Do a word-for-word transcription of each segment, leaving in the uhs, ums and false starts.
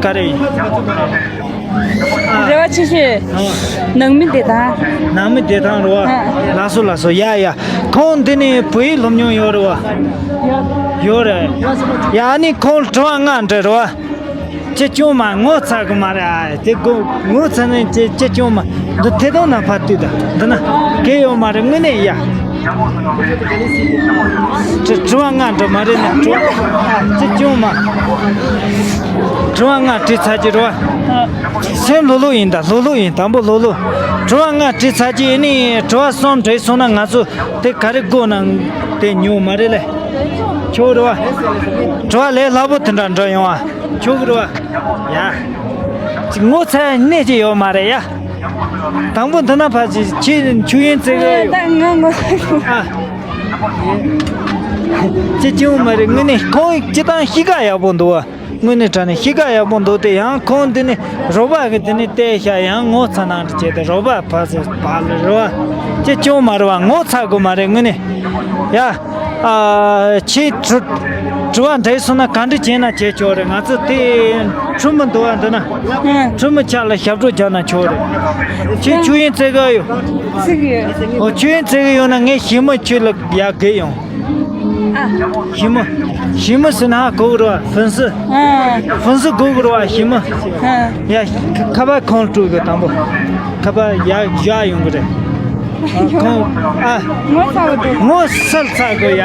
ག་རེ་ཡིན། རེ་བ་ཆེ་ཤོས། ཨ། ནང་མི་བདེ་ཐང་། ནང་མི་བདེ་ཐང་རེད་བ། ཨ། ལགས་སོ་ལགས་སོ། ཡ་ཡ། ཁོང་འདི་ནས་བོད་ཡིག་སློབ་མྱོང་ཡོད་རེད་བ། ཡོད་རེད། ཡ་ཨ་ནི་ཁོང་དྲི་བ་ལྔ་འདྲི་རེད་བ། ཅི་བྱུང་མ་ངོ་ཚ་གི་མ་རེད། ཨ་དེ་གོ་ངོ་ཚ་ནས་ཅི་ཅི་བྱུང་མ། འདི་ཐད་གཏོང་ན་ཕར་ལྟོས་ད། འདི་ན་གལ་ཡོད་མ་རེད་དངོས་གནས་ཡ། དྲི་དྲི་བ་ལྔ་འདྲི་མ་རེད་ན་དྲི་བ་ཅི་བྱུང་མ། དྲི་བ་ལྔ་དྲི་ཚར་གྱི་རེད་བ། སེམས་ལྷོད་ལྷོད་ཡིན་ད། ལྷོད་ལྷོད་ཡིན། དང་པོ་ལྷོད་ལྷོད། དྲི་བ་ལྔ་དྲི་ཚར་གྱི་ཡིན་ནི་དྲི་བ་གསུམ་དྲི་སོང་ན་ང་ཚོ་དེ་ག་རེ་དགོས་ན་དེ་ཉོ་མ་རེད་ལེ། ཆོག་རེད་བ། དྲི་བ་ལས་སླ་པོ་དེ་འདྲ་འདྲི་ཡོང་བ། ཆོག་གི་རེད་བ། ཡ། ངོ་ཚ་གནས་ཀྱི་ཡོད་མ་རེད་ཡ། དང་པོ་འདི་ན་ཕར་ཅིག་ཁྱེད་ཆུ་ཡོན་ཙེ་གི་ཡོད། ད་ང་ངོ་ཚ་གི། ཨ། ཅི་བྱུང་མ་རེད་དངོས་གནས་ཁོང་སྤྱི་བཏང་གཤིས་ཀ་ཡག་པོ་འདུག་བ། དངོས་གནས་དྲང་གནས་གཤིས་ཀ་ཡག་པོ་འདུག་སྟེ། ཡང་ཁོང་འདི་ནས་རོགས་པ་གི་འདི་ནས་བལྟས་ཤག་ཡང་ངོ་ཚ་ནང་དུ་བྱས་ཏེ་རོགས་པ་ཕར་ཚུར་བག་ལ་རེད་བ། ཅི་བྱུང་མ་རེད་བ། ངོ་ཚ་དགོས་མ་རེད་དངོས་གནས། ཡ། ཨ། ཁྱེད་དྲི་དྲི་བ་འདྲི་སོང་ན་ག་འདྲ་བྱས་ན་བྱེད་ཆོག་རེད། ང་ཚོ་དེ་ཁྲོམ་མི་འདུག་བ། འདི་ན་ཁྲོམ་མི་ཆ་ལ་ཞབས་བྲོ་རྒྱག་ན་ཆོག་རེད། ཁྱེད་ཆུ་ཡོན་ཙེ་གི་ཡོད། ཨོ་ཆུ་ཡོན་ཙེ་གི་ཡོད་ན་ངས་ཞི་མོ་ཁྱོད་ལ་ཡར་བརྒལ་ཡོང་། ཞི་མོ། ཞི་མོ་ཟེར་ན་ཧ་གོ་གི་རེད་བ། ཧྥུན་སི། ཧྥུན་སི་གོ་གི་རེད་བ་ཞི་མོ། ཡ། ཁ་པར་ཁོང་སྤྲོད་དགོས་དང་པོ། ཁ་པར་ཡར་བཞག་ཡོང་གི་རེད། ཁོང་། ཨ། ངོ་ཚ་བོ་འདུག་ངོ་སལ་ཚ་དགོས་ཡ།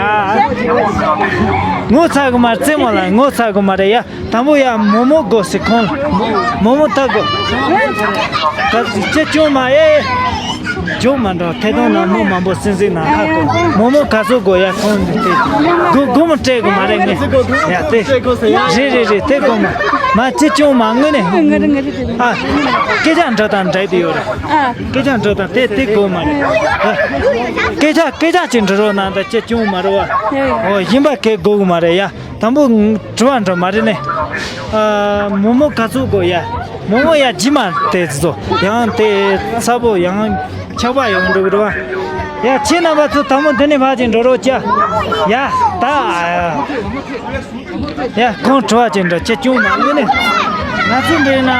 ངོ་ཚ་དགོས་མ་རེད། རྩེད་མོ་ལ་ངོ་ཚ་དགོས་མ་རེད་ཡ། དང་པོ་ཡ་མོ་མོ་དགོས་ཟེར་ཁོང་། མོ་མོ་ད་དགོས། ད་ཅི་བྱུང་མ་ཨེ། ཇོ་མ་འགྲོ་ཐད་གཏོང་ནང་མི་མང་པོ་སེམས་སེམས་ནང་ཧ་གོ། མོ་མོ་ག་ཚོད་དགོས་ཡ་ཁོང་འདི་དེ། དགོས་དགོས་མོ་སྤྲད་དགོས་མ་རེད་ངས། ཡ་དེ། རེད་རེད་རེད་དེ་དགོས་མ། མ་ཅི་བྱུང་མ་དངོས་གནས། ཨ། སྐད་ཆ་འདྲི་དང་འདྲི་དེ་ཡོད་རེད། སྐད་ཆ་འདྲི་དང་དེ་དེ་དགོས་མ་རེད། སྐད་ཆ་སྐད་ཆ་ཅིག་འདྲི་རོགས་གནང་ད་ཅི་བྱུང་མ་རེད་བ། ཨོ་ཡིན་པ་གས་དགོས་གི་མ་རེད་ཡ། དང་པོ་དྲི་བ་འདྲི་མ་རེད་ནས། ཨ། མོ་མོ་ག་ཚོད་དགོས་ཡ། མོ་མོ་ཡ་ཇི་མ་དེ་ཚོ་ཡང་དེ་ཚ་པོ་ཡང་ཆགས་པ་ཡོང་འགྲོ་གི་རེད་བ། ཡ་ཁྱེད་རྣམ་པ་ཚོ་དང་པོ་འདི་ནས་ཕར་ཅིག་འགྲོ་རོགས་བྱ། ཡ་ད། ཡ་ཁོང་དྲི་བ་ཅིག་འདྲི་ཅི་བྱུང་མ་དངོས་གནས། ང་ཚོ་འདི་ན། ཨ།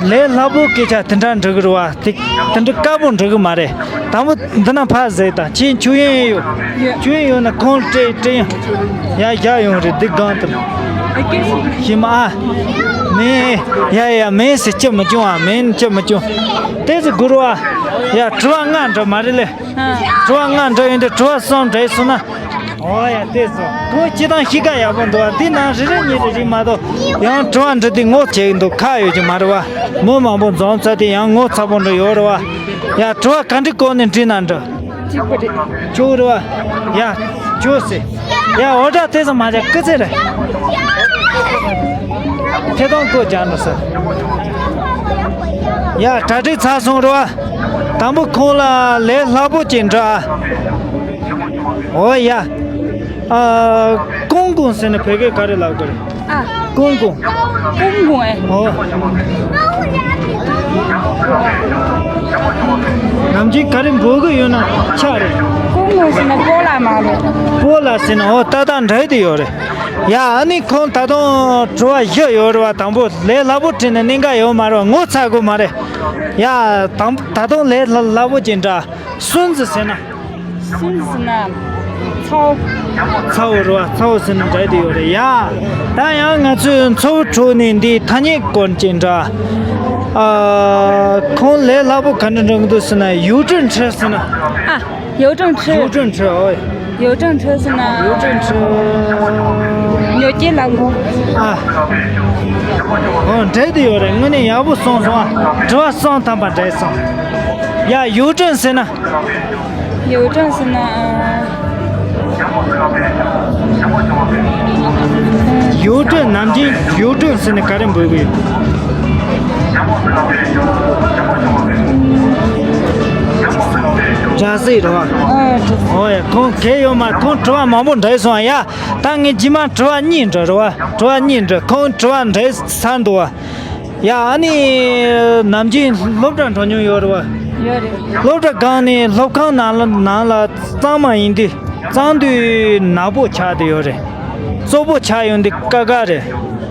ལས་སླ་པོ་སྐད་ཆ་དེ་འདྲ་འདྲི་གི་རེད་བ། དེ་དེ་འདྲ་དཀའ་པོ་འདྲི་གི་མ་རེད། དང་པོ་འདི་ན་ཕར་ཟེར་དང་ཁྱེད་ཆུ་ཡོན་ཡོད། ཡོད། ཆུ་ཡོན་ཡོད་ན་ཁོང་སྤྲད་སྤྲད་ཡོང་། ཡ་བཞག་ཡོང་རེད་འདི་སྒང་དུ། ཞི་མ་ཨ། མེད། ཡ་ཡ་མེད་ཟེར་ཅི་མི་བྱུང་ཨ། མེད་ཅི་མི་བྱུང་། དེ་ཚོ་དགོས་རེད་བ། ཡ་དྲི་བ་ལྔ་འདྲི་མ་རེད་ལེ། དྲི་བ་ལྔ་འདྲི་ཡོང་དུས་དྲི་བ་གསུམ་འདྲི་སོང་ན། ཨོ་ཡ་དེ་ཚོ་ཁོང་སྤྱི་བཏང་གཤིས་ཀ་ཡག་པོ་འདུག་བ། འདི་ནང་རེ་རེ་གཉིས་རེ་རེ་མ་གཏོགས་ཡང་དྲི་བ་འདྲི་དུས་ངོ་བྱེད་ཀྱི་འདུག་ཁག་ཡོད་ཀྱི་མ་རེད་བ། མི་མང་པོ་འཛོམས་ཚར་དུས་ཡང་ངོ་ཚ་པོ་འདྲ་ཡོད་རེད་བ། ཡ་དྲི་བ་ག་འདྲ་སྐོར་ནས་འདྲི་ན་འདྲི། གཅིག་པ་རེད། ཆོག་རེད་བ། ཡ་ཆོག་ཟེར། ཡ་འོ་ད་དེ་ཚོ་མ་བྱ་སྐུ་ཚེ་རེད། ཐད་གཏོང་བཀོད་རྒྱག་འགྲོ་ས། ཡ་གྲ་སྒྲིག་ཚར་སོང་རེད་བ། དང་པོ་ཁོང་ལ་ལས་སླ་པོ་ཅིག་འདྲི་ཨ། ཨོ་ཡ། ཨ། ཀོང་ཀོང་ཟེར་ནས་བོད་སྐད་ག་རེ་ལབ་དགོས་རེད། ཨ། ཀོང་ཀོང་། ཀོང་ཀོང་ཨེ། ཨོ། ནམ་རྒྱུན་ག་རེ་འབོད་གི་ཡོད་ན་ཆགས་རེད། ཀོང་ཀོང་ཟེར་ན་སྤོ་ལགས་མ་རེད། སྤོ་ལགས་ཟེར་ན་ཨོ་ཏག་ཏག་འདྲ་དེ་ཡོད་རེད། ཡ་ཨ་ནི་ཁོང་ད་དུང་དྲི་བ་བཞི་ཡོད་རེད་བ། དང་པོ་ལས་སླ་པོ་དྲིས་ན་གནད་འགག་ཡོད་མ་རེད་བ། ངོ་ཚ་དགོས་མ་རེད། ཡ་དང་ད་དུང་ལས་སླ་སླ་པོ་ཅིག་འདྲ། སུན་ཙི་ཟེར་ན། སུན་ཙི་ཟེར་ན། ཚ་བོ། ཚ་བོ་རེད་བ། ཚ་བོ་ཟེར་ན་འདྲ་དེ་ཡོད་རེད་ཡ། ད་ཡང་ང་ཚོས་མཚོ་བོད་ཁྲོད་ནས་འདིའི་ཐ་སྙད་སྐོར་ཅིག་འདྲ། ཨ། ཁོང་ལས་སླ་པོ་ག་འདྲ་འགྲོ་གི་འདུག་ཟེར་ན་ཡུའུ་ཀྲེན་ཁྲི་ཟེར་ན། ཨ། ཡུའུ་ཀྲེན་ཁྲི། ཡུའུ་ཀྲེན་ཁྲི་ཨོ། ཡུའུ་ཀྲེན་ཁྲི་ཟེར་ན། ཡུའུ་ཀྲེན་ཁྲི། ཉོ་སྐྱེལ་ལ་འགོ། ཨ། ཨོ་འདྲ་དེ་ཡོད་རེད། དངོས་གནས་ཡག་པོ་གསུངས་སོང་ཨ། དྲི་བ་གསུམ་ཐམ་པ་འདྲ་སོང་། ཡ་ཡུའུ་ཀྲེན་ཟེར་ན། ཡུའུ་ཀྲེན་ཟེར་ན། ཡུའུ་ཀྲེན་ནམ་རྒྱུན་ཡུའུ་ཀྲེན་ཟེར་ནས་ག་རེ་འབོད་གི་ཡོད། ཅ་སེ་རེད་བ། ཨ། ཨོ་ཡ་ཁོང་གལ་ཡོད་མ། ཁོང་དྲི་བ་མང་པོ་འདྲི་སོང་ཡ། ད་ངས་རྗེས་མ་དྲི་བ་གཉིས་འདྲི་རེད་བ། དྲི་བ་གཉིས་འདྲི། ཁོང་དྲི་བ་འདྲི་ཚར་འདུག་བ། ཡ་ཨ་ནི་ནམ་རྒྱུན་སློབ་གྲྭ་འགྲོ་མྱོང་ཡོད་རེད་བ། ཡོད་རེད། སློབ་གྲྭ་སྒང་ནས་སློབ་ཁང་ནང་ལ་ནང་ལ་གཙང་མ་ཡིན་དུས་གཙང་དུས་ནག་པོ་ཆགས་བསྡད་ཡོད་རེད། བཙོག་པོ་ཆགས་ཡོང་དུས་དཀའ་ཁག་རེད།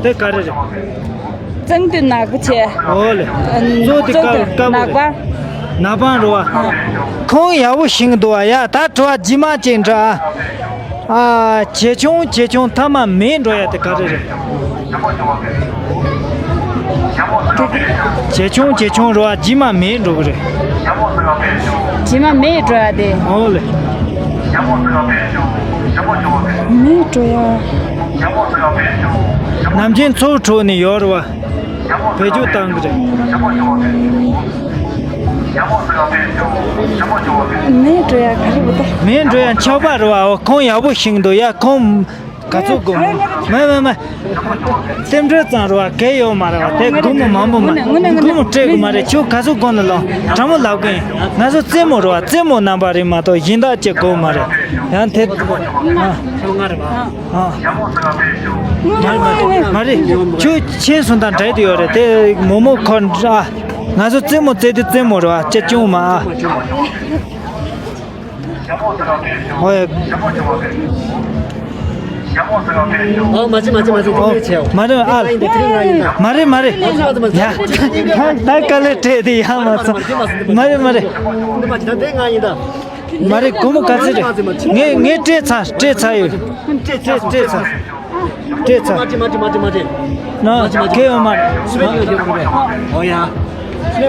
དེ་ག་རེ་རེད། གཙང་དུ་ནག་པོ་བྱས། ཨོ་ལེ། ཨ། གཙང་དུ་གཙང་དུ་དཀར་དཀར་པོ་ནག་པ། རེད། ནག་པང་རེད་བ། ཁོང་ཡག་པོ་ཤེས་ཀྱི་འདུག་བ། ཡ། ད་དྲི་བ་རྗེས་མ་ཅིག་འདྲི་ཨ། ཨ། ཇེ་ཆུང་ཇེ་ཆུང་མཐའ་མ་མེད་འགྲོ་ཡ་དེ་ག་རེ་རེད། ཇེ་ཆུང་ཇེ་ཆུང་རེད་བ། རྗེས་མ་མེད་འགྲོ་གི་རེད། རྗེས་མ་མེད་འགྲོ་ཡ་དེ། ཨོ་ལེ། མེད་འགྲོ་ཡ། ནམ་རྒྱུན་མཚོ་ཁྲོད་ནས་ཡོད་རེད་བ། བེད་སྤྱོད་བཏང་གི་རེད། མེད་འགྲོ་ཡ་ག་རེ་བུ་ད། མེད་འགྲོ་ཡ་ཆགས་པ་རེད་བ། ཁོང་ཡག་པོ་ཤེས་འདུག་ཡ། ཁོང་ག་ཚོད་དགོས་མོད། མེད་མེད་མེད། རྟེན་འབྲེལ་ཙམ་རེད་བ། གལ་ཡོད་མ་རེད་བ། དེ་སྒོར་མོ་མང་པོ་མ། དངོས་གནས་དངོས་གནས་སྒོར་མོ་སྤྲད་དགོས་མ་རེད། ཁྱོད་ག་ཚོད་དགོས་ན་ལབ། དྲང་མོ་ལབ་གིན། ང་ཚོ་རྩེད་མོ་རེད་བ། རྩེད་མོ་རྣམ་པ་རེད་མ་གཏོགས་གཞན་དག་ཅིག་དགོས་མ་རེད། ཡང་དེ། ཨ། ཨ། མ་རེད་མ་རེད། ཁྱོད་ཁྱེད་སོང་དང་འདྲ་དེ་ཡོད་རེད། དེ་མོ་མོ་ཁོ་འདྲ། ང་ཚོ་རྩེད་མོ་རྩེ་དུས་རྩེད་མོ་རེད་བ། ཅི་ཅུང་མ། ཨ། ཨོ་ཡ། ཨོ་མ་བྱེད་མ་བྱེད་མ་བྱེད། དེ་ཆེའོ། མ་རེད་ཨ། མ་རེད་མ་རེད། ཡ། ད་དཀའ་ལས་སྤྲད་དེ་ཡ་མ་སོང་། མ་རེད་མ་རེད། མ་རེད། སྒོར་མོ་ག་ཚོད་རེད། ངས་ངས་སྤྲད་ཚར་སྤྲད་ཚར་ཡོད། སྤྲད་ཚར་སྤྲད་ཚར། སྤྲད་ཚར། མ་བྱེད་མ་བྱེད་མ་བྱེད་མ་བྱེད། ན་གལ་ཡོད་མ་རེད། ཨོ་ཡ། ཡ།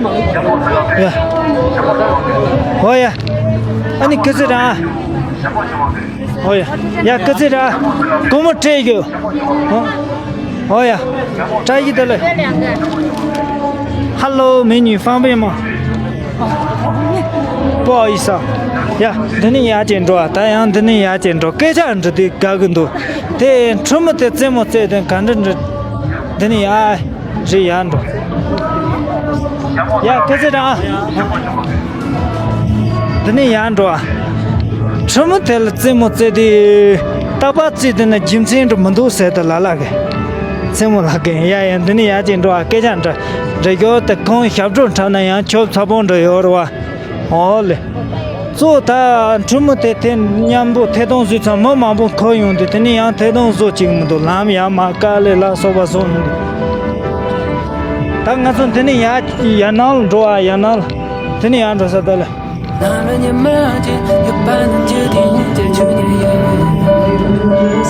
ཨོ་ཡ། ཨ་ནི་ག་ཚོད་རེད་ཨ། ཨོ་ཡ། ཡ་ག་ཚོད་རེད་ཨ། སྒོར་མོ་སྤྲད་ཡོད། ཨོ། 哦呀，这一得嘞。Hello，美女，方便吗？不好意思啊。ཡ། འདི་ནས་ཡར་ཅིག་འགྲོ་ཨ། ད་ཡང་འདི་ནས་ཡར་ཅིག་འགྲོ། སྐད་ཆ་འདྲི་དུས་དགའ་གི་འདུག་དེ་འཕྲུལ་མི་དེ་རྩེད་མོ་རྩེ་དུས་ག་འདྲ་འདྲི། འདི་ནས་ཡར། རེད། ཡར་འགྲོ། ཡ་སྐད་ཆ་རང་། འདི་ནས་ཡར་འགྲོ་ཨ། འཕྲུལ་མི་དེ་ལ་རྩེད་མོ་རྩེ་དུས་རྟག་པར་རྩེ་དུས་ན་རྒྱུ་མཚན་འདྲ་མི་འདུག་ཟེར་ཏེ་ལ་ལ་གི་རྩེད་མོ་ལ་གི། ཡ་ཡ། འདི་ནས་ཡར་ཅིག་འགྲོ་ཨ། སྐད་ཆ་འདྲི་རེ་ཞོར་དུ་ཁོང་ཞབས་བྲོ་འཁྲབ་ན་ཡང་ཆོབ་ཚ་པོ་འདྲ་ཡོད་རེད་བ། ཨོ་ལེ། གཙོ་ད་འཕྲུལ་མི་དེ་དེ་མཉམ་པོ་ཐད་གཏོང་བཟོས་ཚར། མི་མང་པོ་འཁོར་ཡོང་དུས་དེ་ནས་ཡང་ཐད་གཏོང་བཟོ་བཅུག་མི་འདུག་ལམ་ཡར་མར་དཀའ་ལས་ལ་སོགས་པ་བཟོ་མི་འདུག་ད་ང་ཚོ་འདི་ནས་ཡར་ཡར་ནང་ལ་འགྲོ་ཨ། ཡར་ནང་ལ། དེ་ནས་ཡར་འགྲོ་ས་ད་ལ།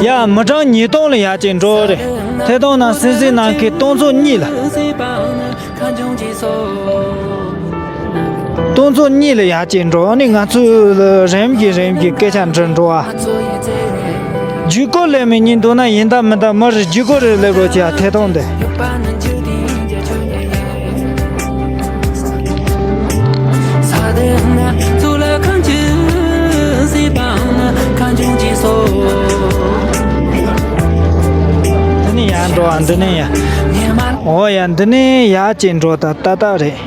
ཡ་མི་གྲངས་ཉིས་སྟོང་ལ་ཡར་ཅིག་འགྲོ་རེད། ཐད་གཏོང་ནང་སེམས་སེམས་ནང་གི་སྟོང་ཚོ་གཉིས་ལ། སྟོང་ཚོ་གཉིས་ལ་ཡར་ཅིག་འགྲོ། ཨ་ནི་ང་ཚོས་རེམ་གྱིས་རེམ་གྱིས་སྐད་ཆ་འདྲི་འགྲོ་ཨ། ཇུས་འགོད་ལས་མི་གཉིས་འདུག་ན་ཡིན་ད་མིན་ད་མི་རེ་ཇུས་འགོད་རེ་སླེབས་རོགས་བྱེད་ཨ། ཐད་གཏོང་དེ། འདི་ནས་ཡར་འགྲོ་ཨ། འདི་ནས་ཡར། ཨོ་ཡ། འདི་ནས་ཡར་ཅིག་འགྲོ་ད་ཏག་ཏག་རེད།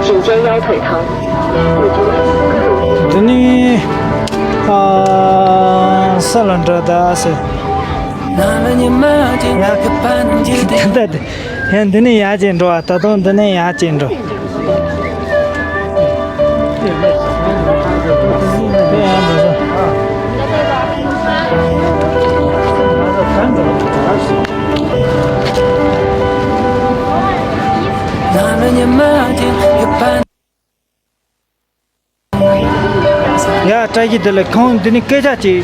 请弯腰腿疼。 འདི་ནི། ཨ། ས་ལ་འགྲོ་ད་ཟེར། ཡ། ད་ད་ཡ། འདི་ནས་ཡར་ཅིག་འགྲོ་ཨ། ད་དུང་འདི་ནས་ཡར་ཅིག་འགྲོ། ཡ། བཀྲ་ཤིས་བདེ་ལེགས། ཁོང་འདི་ནས་སྐད་ཆ་ཅིག་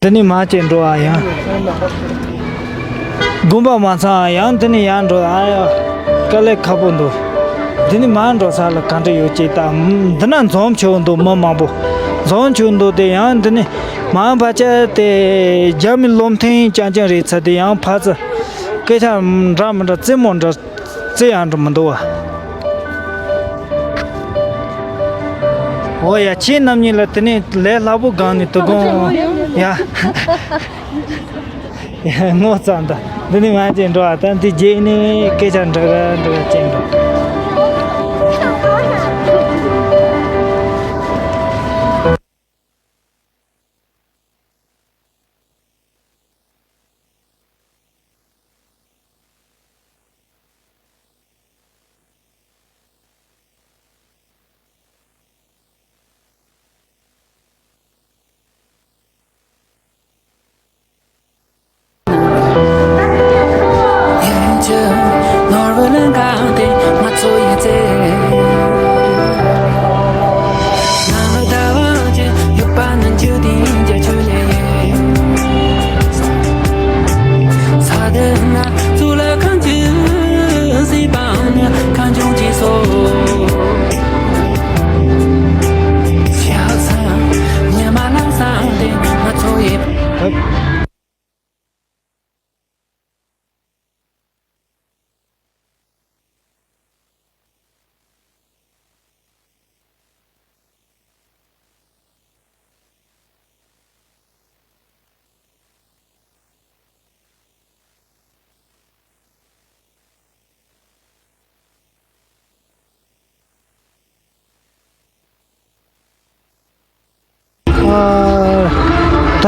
འདི་ནས་མར་ཅིག་འགྲོ་ཨ། ཡང་དགོན་པ་མ་ཚང་ཡང་འདི་ནས་ཡར་འགྲོ་ཨ། ཡ། དཀའ་ལས་ཁག་པོ་འདུག་འདི་ནས་མར་འགྲོ་ས་ལ་ག་འདྲ་ཡོད་ཅེས་ད། འདི་ན་འཛོམས་ཆོག་འདུག་མི་མང་པོ་འཛོམས་ཆོག་འདུག་དེ་ཡང་འདི་ནས་མར་བ་ཅག་དེ་རྒྱ་མི་བློ་མཐུན་རྐྱང་རྐྱང་རེད་ཚ། དེ་ཡང་ཕར་ཚུར་སྐད་ཆ་འདྲ་མི་འདྲ་རྩེད་མོ་འདྲ། ཙི་ཡང་འགྲོ་མི་འདུག་བ། འོ་ཡ། ཁྱེད་རྣམ་གཉིས་ལ་དེ་ནས་ལས་སླ་པོ་སྒང་ནས་དོ་དགོང་ཡ། ཡ་ངོ་ཙམ་ད། འདི་ནས་མ་ཅིག་འགྲོ་བ། ད་འདི་རྗེས་ནས་སྐད་ཆ་འདྲ་འདྲ་ཅིག་འགྲོ།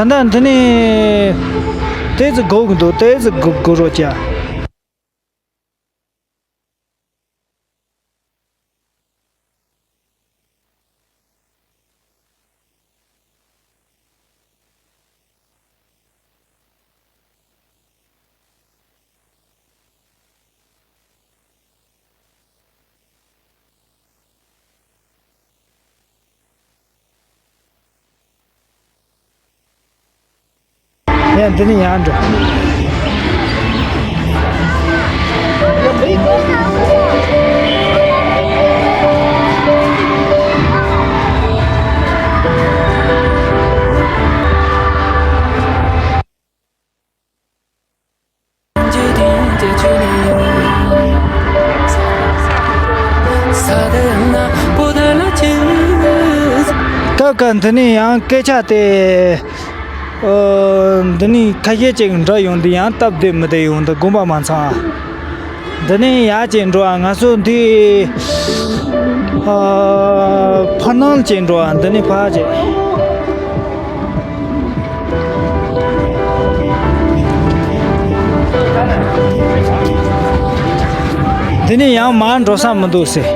ཨ། ད་ལྟ་འདི་ནས་ཏོག་ཙམ་སྒུག་གི་འདུག་ཏོག་ཙམ་སྒུག་སྒུག་རོགས་བྱ། ཡ། འདི་ནས་ཡར་འགྲོ། སྐབས་འགའ་འདི་ནས་ཡང་སྐད་ཆ་དེ། ཨོ། འདི་ནས་ཁ་ཤས་ཅིག་འདྲ་ཡོང་དུས་ཡང་སྟབས་བདེ་མི་བདེ་ཡོང་དུས་དགོངས་པ་མ་ཚོམ་ཨ། འདི་ནས་ཡར་ཅིག་འགྲོ་ཨ། ང་ཚོ་འདི། ཨ། ཕར་ནང་ཅིག་འགྲོ་ཨ། འདི་ནས་ཕར་ཅིག་འདི་ནས་ཡང་མར་འགྲོ་ས་མི་འདུག་ཟེར།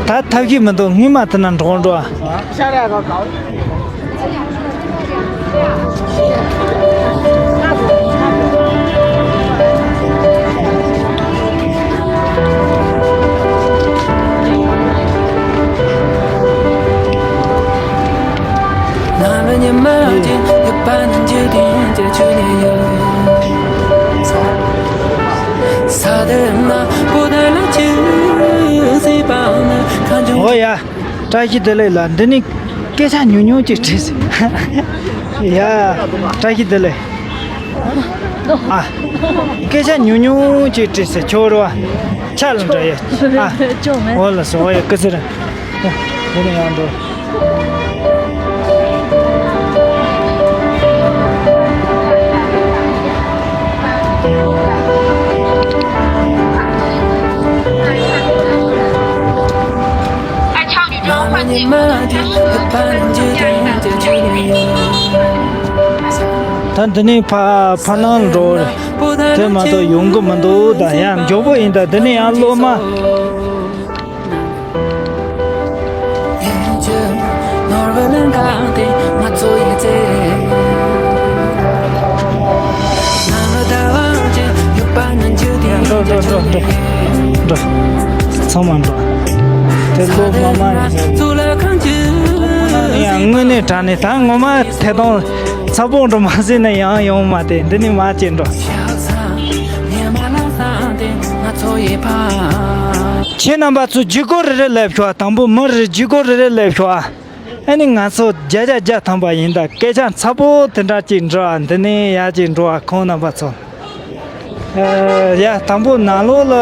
ད་ཐབས་ཤེས་མི་འདུག་སྔོན་མ་དེ་ན་འགྲོ་འགྲོ་ཨ། འོ་ཡ། བཀྲ་ཤིས་བདེ་ལེགས་ལགས། འདི་ནས་སྐད་ཆ་ཉུང་ཉུང་ཅིག་དྲིས། ཡ། བཀྲ་ཤིས་བདེ་ལེགས། ཨ། སྐད་ཆ་ཉུང་ཉུང་ཅིག་དྲིས་ཟེར། ཁྱོད་རེད་བ། ཆ་ལ་འདྲ་ཡ། ཨ། ཁྱོད་མེད། འོ་ལགས་སོ། འོ་ཡ། སྐུ་ཚེ་རིང་། འདི་ནས་ཡང་འགྲོ། ད་འདི་ནས་ཕ་ཕ་ནང་འགྲོ་རེད། དེ་མ་གཏོགས་ཡོང་གི་མི་འདུག་ད་ཡང་མགྱོགས་པོ་ཡིན། ད་འདི་ནས་ཡང་སློབ་མ། འགྲོ་འགྲོ་འགྲོ་འགྲོ། འགྲོ། ཚང་མ་འགྲོ། དེ་སློབ་མ་མ་ཡིན་ས་རེད། ཡང་དངོས་གནས་དྲང་གནས་ད་ངོ་མ་ཐད་གཏོང་ཚ་པོ་འགྲོ་མ་ཟིན་ན་ཡང་ཡོང་མ་དེ། འདི་ནས་མ་བྱེད་འགྲོ། ཁྱེད་རྣམ་པ་ཚོ་བརྒྱུད་སྐོར་རེ་རེ་སླེབས་ཤོག་དང་པོ་མི་རེ་བརྒྱུད་སྐོར་རེ་རེ་སླེབས་ཤོག་ཨ་ནི་ང་ཚོ་བརྒྱ་ཆ་བརྒྱ་ཐམ་པ་ཡིན། ད་སྐད་ཆ་ཚ་པོ་དེ་འདྲ་ཅིག་འདྲི་ཨ། འདི་ནས་ཡར་ཅིག་འགྲོ་ཨ། ཁོང་རྣམ་པ་ཚོ། ཡ། དང་པོ་ནང་ལོགས་ལ།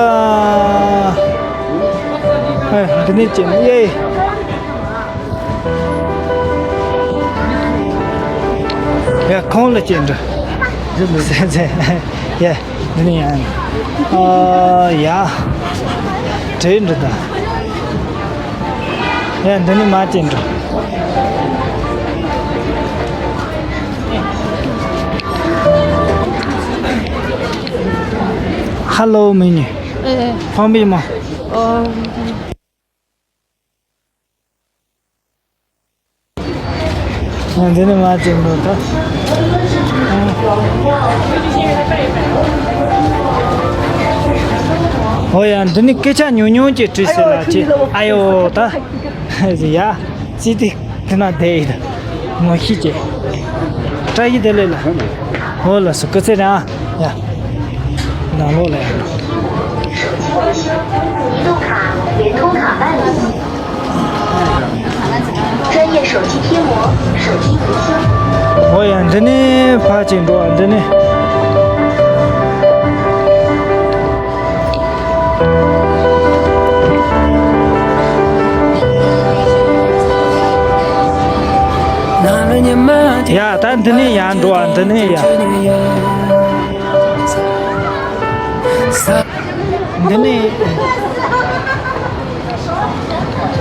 ཨ། འདི་ནས་ཅིག་ཡེ། ཡ། ཁོང་ལ་ཅིག་འགྲོ། ཡ། འདི་ནས་ཡང་། ཨ། ཡ། དྲན་འགྲོ་ད། ཡ། འདི་ནས་མར་ཅིག་འགྲོ། ཧ་ལོ། མི་ཉེ། ཨེ། ཕམ་པའི་མ། ཨོ། འདི་ནི་མ་བྱེད་འདུག་ད། ཨོ་ཡ། འདི་ནི་སྐད་ཆ་ཉུང་ཉུང་ཅིག་དྲིས་ཟེར་ལ་ཅི། ཨ་ཡོ་ད། ཡ། ཙི་ཏི་དེ་ན་བསྡད་ཡིན། ངོ་ཤེས་ཀྱི། བཀྲ་ཤིས་བདེ་ལེགས་ལ། ཧོ་ལ་སུ་སྐུ་ཚེ་རིང་ཨ། ཡ། ནང་ལོགས་ལ་ཡ། 移动卡联通卡办理。专业手机贴膜，手机维修。 ཧོ་ཡ། འདི་ནི་ཕ་ཅིག་འགྲོ་ཨ། འདི་ནི། ཡ། ད་འདི་ནས་ཡར་འགྲོ་ཨ། འདི་ནས་ཡར། འདི་ནས་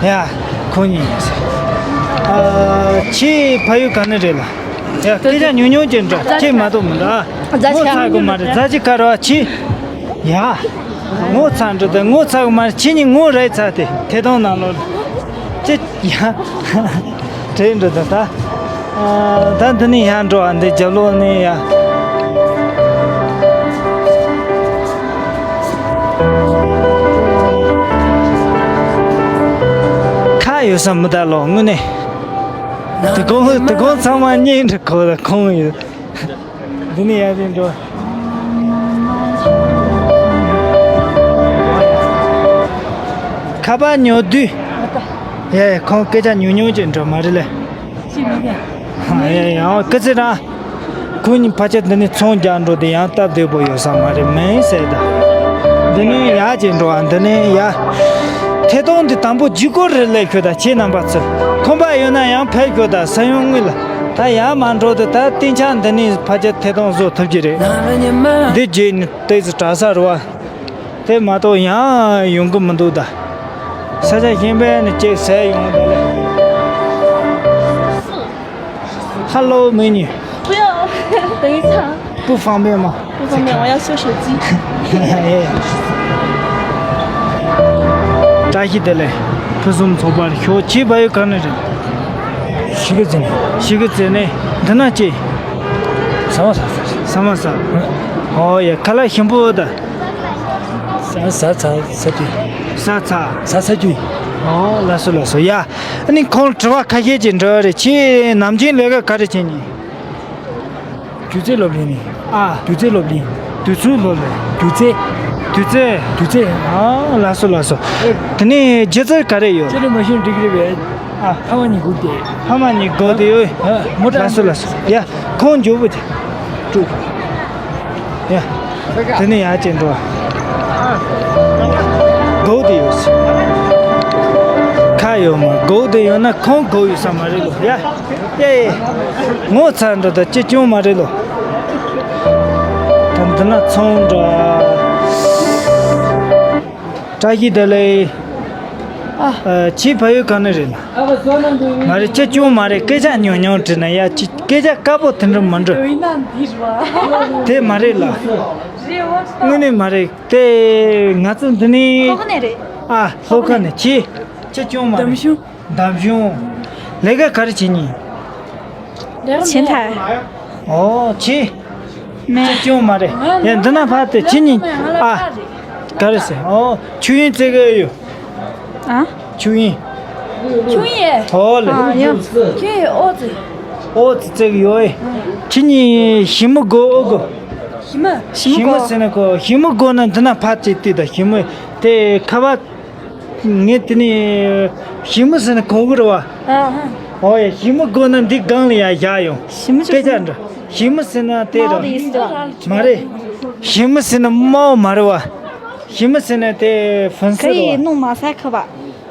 ཡ། ཁོ་གཉིས། ཨ། ཁྱེད་ཕ་ཡུལ་ག་ནས་རེད་ལ། ཡ། སྐད་ཆ་ཉུང་ཉུང་ཅིག་འདྲ། ཁྱེད་མ་གཏོགས་མི་འདྲ། ངོ་ཚ་གི་མ་རེད། རྫ་ཆུ་ཁ་རོ་ཁྱི། ཡ། ངོ་ཚ་འདྲ་དེ་ངོ་ཚ་གི་མ་རེད། ཁྱེད་གཉིས་ངོ་རེད་ཚ་དེ་ཐད་གཏོང་ནང་ལོགས་ལ། ཅི། ཡ། དྲན་འདྲ་དེ་ད། ཨ། ད་འདི་ནས་ཡར་འགྲོ་ཨ། འདི་རྒྱབ་ལོགས་ནས་ཡ། ཁ་ཡོད་ས་མི་ད་ལོ་དངོས་གནས། དེ་གོང་དེ་གོང་ཚང་མ་གཉིས་འདྲ་གོ་ལ་ཁོང་ཡོད། འདི་ནས་ཡར་ཅིག་འགྲོ། ཁ་པར་ཉོ་དུས། ཡ། ཁོང་སྐད་ཆ་ཉུང་ཉུང་ཅིག་འགྲོ་མ་རེད་ལེ། ཡ་ཡ། ཨོ། སྐུ་ཚེ་རིང་། ཁོ་གཉིས་ཕལ་ཆེར་འདི་ནས་ཚོང་རྒྱག་འགྲོ་དེ་ཡང་སྟབས་བདེ་པོ་ཡོད་ས་མ་རེད་མིན་ཟེར་ད། འདི་ནས་ཡར་ཅིག་འགྲོ་ཨ། འདི་ནས་ཡ། ཐད་གཏོང་འདི་དང་པོ་ལྗིད་ཁོག་རེད་ལས་ཁྱོད་ད་ཁྱེད་རྣམ་པ་ཚོ། ཁོམ་པ་ཡོད་ན་ཡང་ཕེབས་ཁྱོད་ད་ས་ཡོམ་དངུལ་ལ། ད་ཡར་མར་འགྲོ་དུས་ད་སྟེང་ཆ་འདི་ནས་ཕལ་ཆེར་ཐད་གཏོང་བཟོ་ཐུབ་ཀྱི་རེད། འདི་རྗེས་ནས་ཏོག་ཙམ་དྲག་ས་རེད་བ། དེ་མ་གཏོགས་ཡང་ཡོང་གི་མི་འདུག་ད། ས་ཆ་གཞན་པ་ནས་ཅིག་ཟས་ཡོང་ད་ལེ། Hello美女。 不要，等一下。 不方便吗？ 不方便，我要修手机。 བཀྲ་ཤིས་བདེ་ལེགས། ཕུན་སུམ་ཚོགས་པར་ཤོག་ཁྱེད་ཕ་ཡུལ་ག་ནས་རེད། ཤི་གི་ཙེ་ནས། ཤི་གི་ཙེ་ནས། འདི་ན་ཅི། ཟ་མ་ཟ་ཟ། ཟ་མ་ཟ། ཨོ་ཡ། ཁ་ལག་ཞིམ་པོ་ད། ཟ་ཟ་ཚ་ཟ་དུས། ཟ་ཚ། ཟ་ཟ་དུས། ཨོ་ལགས་སོ་ལགས་སོ། ཡ། ཨ་ནི་ཁོང་དྲི་བ་ཁ་ཤས་ཅིག་འདྲི་བ་རེད། ཁྱེད་ནམ་རྒྱུན་ལས་ཀ་ག་རེ་བྱེད་ནི། སྒྱུ་རྩལ་སློབ་གླིང་ནས། ཨ། སྒྱུ་རྩལ་སློབ་གླིང་། དུས་ཚོད་སློབ་ལས། སྒྱུ་རྩལ། སྒྱུ་རྩལ། སྒྱུ་རྩལ། ཨ། ལགས་སོ་ལགས་སོ། དེ་ནས་སྒྱུ་རྩལ་ག་རེ་ཡོད། ཁྱེད་ལ་མ་ཤེས་འགྲིག་གི་རེད་པས། ཨ། ཕ་མ་གཉིས་སྒུག་སྟེ། ཕ་མ་གཉིས་སྒུག་སྟེ་ཡོད། ཨ། མོ་ཊ། ལགས་སོ་ལགས་སོ། ཡ། ཁོང་མགྱོགས་པོ་བྱེད། ཀྲུག་ཡ། དེ་ནས་ཡར་ཅིག་འགྲོ། སྒུག་སྟེ་ཡོད། ཁ་ཡོད་མ། སྒུག་སྟེ་ཡོད་ན་ཁོང་སྒུག་ཡོད་ས་མ་རེད་ལོ། ཡ། ཡ་ཡ། ངོ་ཚ་འདྲ་ད་ཅི་ཅུང་མ་རེད་ལོ། ད་འདི་ན་ཚོང་འདྲ། བཀྲ་ཤིས་བདེ་ལེགས། ཨ། ཨ། ཁྱེད་ཕ་ཡུལ་ག་ནས་རེད་ལ། མ་རེད། ཅི་ཅུང་མ་རེད། སྐད་ཆ་ཉུང་ཉུང་དྲིས་ན་ཡ། ཅི་སྐད་ཆ་དཀར་པོ་དེ་འདྲ་མ་འགྲོ། དེ་མ་རེད་ལ། དངོས་གནས་མ་རེད། དེ་ང་ཚོ་འདི་ནས། ལྷོ་ཁ་ནས་རེད། ཨ། ལྷོ་ཁ་ནས། ཁྱེད་ཅི་ཅུང་མ་རེད། འདམ་གཞུང་། འདམ་གཞུང་། ལས་ཀ་ག་རེ་བྱེད་ནི། ཕྱི་མཐའ། ཨོ་ཁྱེད། མེད། ཅི་ཅུང་མ་རེད། ཡ། འདི་ན་ཕར་དེ་ཁྱེད་གཉིས། ཨ། ག་རེ་ཟེར། ཨོ་ཆུ་ཡིན་རྩེ་གི་ཡོད། ཨ། ཆུ་ཡིན། ཆུ་ཡིན། ཨོ་ལེ། ཨ། ཡ། ཁྱེད་ཨོ་ཙི། ཨོ་ཙི་རྩེ་གི་ཡོད། ཁྱེད་གཉིས་ཞི་མོ་དགོས་ཨོ་དགོས། ཞི་མོ། ཞི་མོ་ཟེར་ན་གོ། ཞི་མོ་དགོས་ན་འདི་ན་ཕར་ཅིག་ལྟོས་དང་། ཞི་མོ་དེ་ཁ་བ། ངས་དེ་ནས་ཞི་མོ་ཟེར་ན་གོ་གི་རེད་བ། ཨ་ཧ། ཨོ་ཡ། ཞི་མོ་དགོས་ན་འདི་སྒང་ལ་ཡ་བཞག་ཡོང་། ཞི་མོ་ཅོ། སྐད་ཆ་འདྲ། ཞི་མོ་ཟེར་ན་དེ་ར། མ་རེད། ཞི་མི་ཟེར་ན་དམར་པོ་མ་རེད་བ། ཞི་མི་ཟེར་ན་དེ་ཕུན་སུམ་རེད་བ། 可以弄马赛克吧？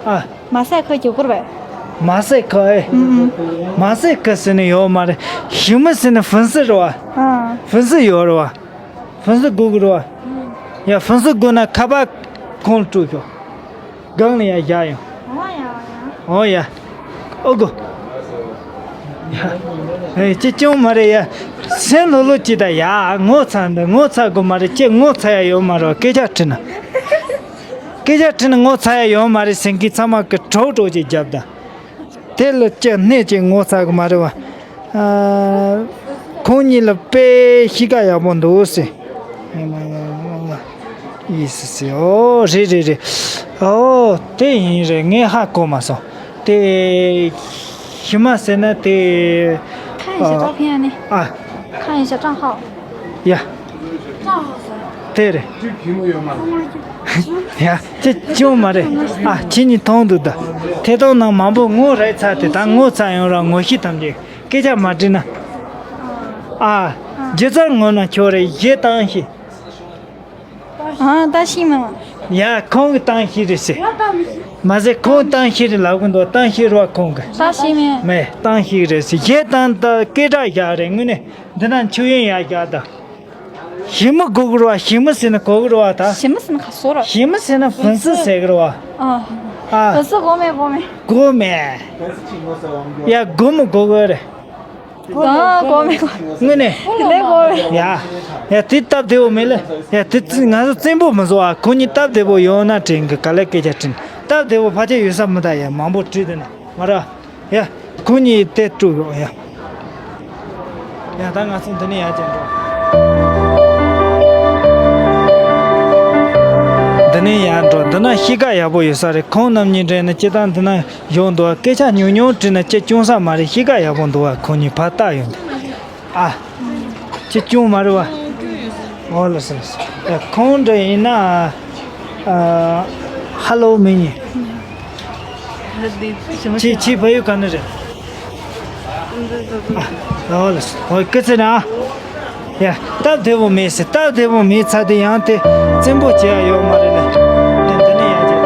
ཨ། 马赛克有个呗。 མ་སེ་ཁ་ཨེ། 嗯嗯。 མ་སེ་ཁ་ཟེར་ནི་ཡོད་མ་རེད། ཞི་མི་ཟེར་ནི་ཕུན་སུམ་རེད་བ། 嗯。 ཕུན་སུམ་ཡོད་རེད་བ། ཕུན་སུམ་དགོས་ཀྱི་རེད་བ། ཡ་ཕུན་སུམ་དགོས་ན་ཁ་པར་ཁོང་སྤྲོད་ཤོག་སྒང་ལ་ཡ་བཞག་ཡོང་། ཨོ་ཡ། ཨོ་ཡ། ཨོ་གོ། ཡ། ཨེ་ཅི་ཅུང་མ་རེད་ཡ། སེམས་ལྷོད་ལྷོད་ཅིག་ད་ཡ། ངོ་ཚ་འདི་ངོ་ཚ་དགོས་མ་རེད། ཅི་ངོ་ཚ་ཡ་ཡོད་མ་རེད་བ། སྐད་ཆ་དྲིས་ན། སྐད་ཆ་དྲིས་ན་ངོ་ཚ་ཡ་ཡོད་མ་རེད་ཟེར་མཁན་ཚང་མ་གི་གྲོགས་གྲོགས་ཅིག་རྒྱབ་ད། དེ་ལ་ཅི་གནས་ཅིག་ངོ་ཚ་གི་མ་རེད་བ། ཨ། ཁོང་གཉིས་ལ་དཔེ་གཤིས་ཀ་ཡག་པོ་འདུག་ཟེར། ཡིས་ཟེར། ཨོ་རེད་རེད་རེད། ཨོ་དེ་ཡིན་རེད། ངས་ཧ་གོ་མ་སོང་། དེ་ཞི་མ་ཟེར་ན་དེ། 看一下照片呢。 ཨ། 看一下账号。 ཡ། 账号是？ དེ་རེད། 这屏幕有吗？ ཡ། ཅི་ཅུང་མ་རེད། ཨ་ཁྱེད་གཉིས་མཐོང་འདུག་ད། ཐད་གཏོང་ནང་མང་པོ་ངོ་རེ་ཚ་དེ་ད་ངོ་ཚ་ཡོང་ར་ངོ་ཤེས་ཐམས་ཅད་སྐད་ཆ་མ་དྲིས་ན། ཨ། སྒྱུ་རྩལ་ངོ་ན་ཁྱོད་རེད་གཞས་བཏང་ཤེས། 啊，大戏吗？ ཡ་ཁོང་གི་བཏང་ཤེས་རེད་ཟེར། 我当 མ་ཟད་ཁོང་བཏང་ཤེས་རེད་ལབ་གི་འདུག་བཏང་ཤེས་རེད་བ་ཁོང་གི 大戏吗？ མེད་བཏང་ཤེས་རེད་ཟེར། གཞས་བཏང་ད་སྐད་གྲགས་བཞག་རེད། དངོས་གནས་འདི་ན་མཆོད་ཡོན་ཡར་བཞག་ད། ཞི་མི་དགོས་ཀྱི་རེད་བ། ཞི་མི་ཟེར་ན་གོ་གི་རེད་བ་ད། 什么什么卡索了？ ཞི་མི་ཟེར་ན་ཕུན་སུམ་ཟེར་གི་རེད་བ། 啊， ཨ། 可是我没我没。 དགོས་མེད། ཡ་དགོས་མི་དགོས་གི་རེད། 啊，我没我。 དངོས་གནས། 没我没。 ཡ། ཡ་དེ་སྟབས་བདེ་བོ་མེད་ལེ། ཡ་དེ་ང་ཚོ་བཙན་པོ་མི་བཟོ་ཨ། ཁོ་གཉིས་སྟབས་བདེ་བོ་ཡོང་ན་དྲན་གི་ག་ལེ་སྐད་ཆ་དྲིས་ན་སྟབས་བདེ་བོ་ཕལ་ཆེར་ཡོད་ས་མི་ད། ཡ་མང་པོ་དྲིས་དེ་ན་མ་ར། ཡ། ཁོ་གཉིས་དེ་དཀྲུག་ཡོང་ཡ། ཡ་ད་ང་ཚོ་འདི་ནས་ཡར་ཅན་འགྲོ། འདི་ནས་ཡར་འགྲོ། འདི་ན་གཤིས་ཀ་ཡག་པོ་ཡོད་ས་རེད། ཁོང་རྣམ་གཉིས་འདྲེས་ན་སྤྱིར་བཏང་འདི་ན་ཡོང་འདུག་སྐད་ཆ་ཉུང་ཉུང་དྲིས་ན་ཅི་ཅུང་ཟད་མ་རེད། གཤིས་ཀ་ཡག་པོ་འདུག་བ། ཁོང་གཉིས་ཕར་ལྟ་ཡོང་འདུག་ཨ། ཅི་ཅུང་མ་རེད་བ། ཨོ་ལ་སི་ལ་སི། ཡ་ཁོང་འདྲ་ཡིན་ན། ཨ། ཧ་ལོ་མི་ཉན། ཁྱེད་ཁྱེད་ཕ་ཡུལ་ག་ནས་རེད། ཨ། ཨོ་ལ་སི། ཨོ་སྐུ་ཚེ་ན། ཡ་སྟབས་བདེ་བོ་མེད་ཟེར། སྟབས་བདེ་བོ་མེད་ཚ་དེ་ཡང་དེ་བཙན་པོ་བྱེད་ཡ་ཡོད་མ་རེད་ལ། དེ་འདི་ནས་ཡ་ཅི།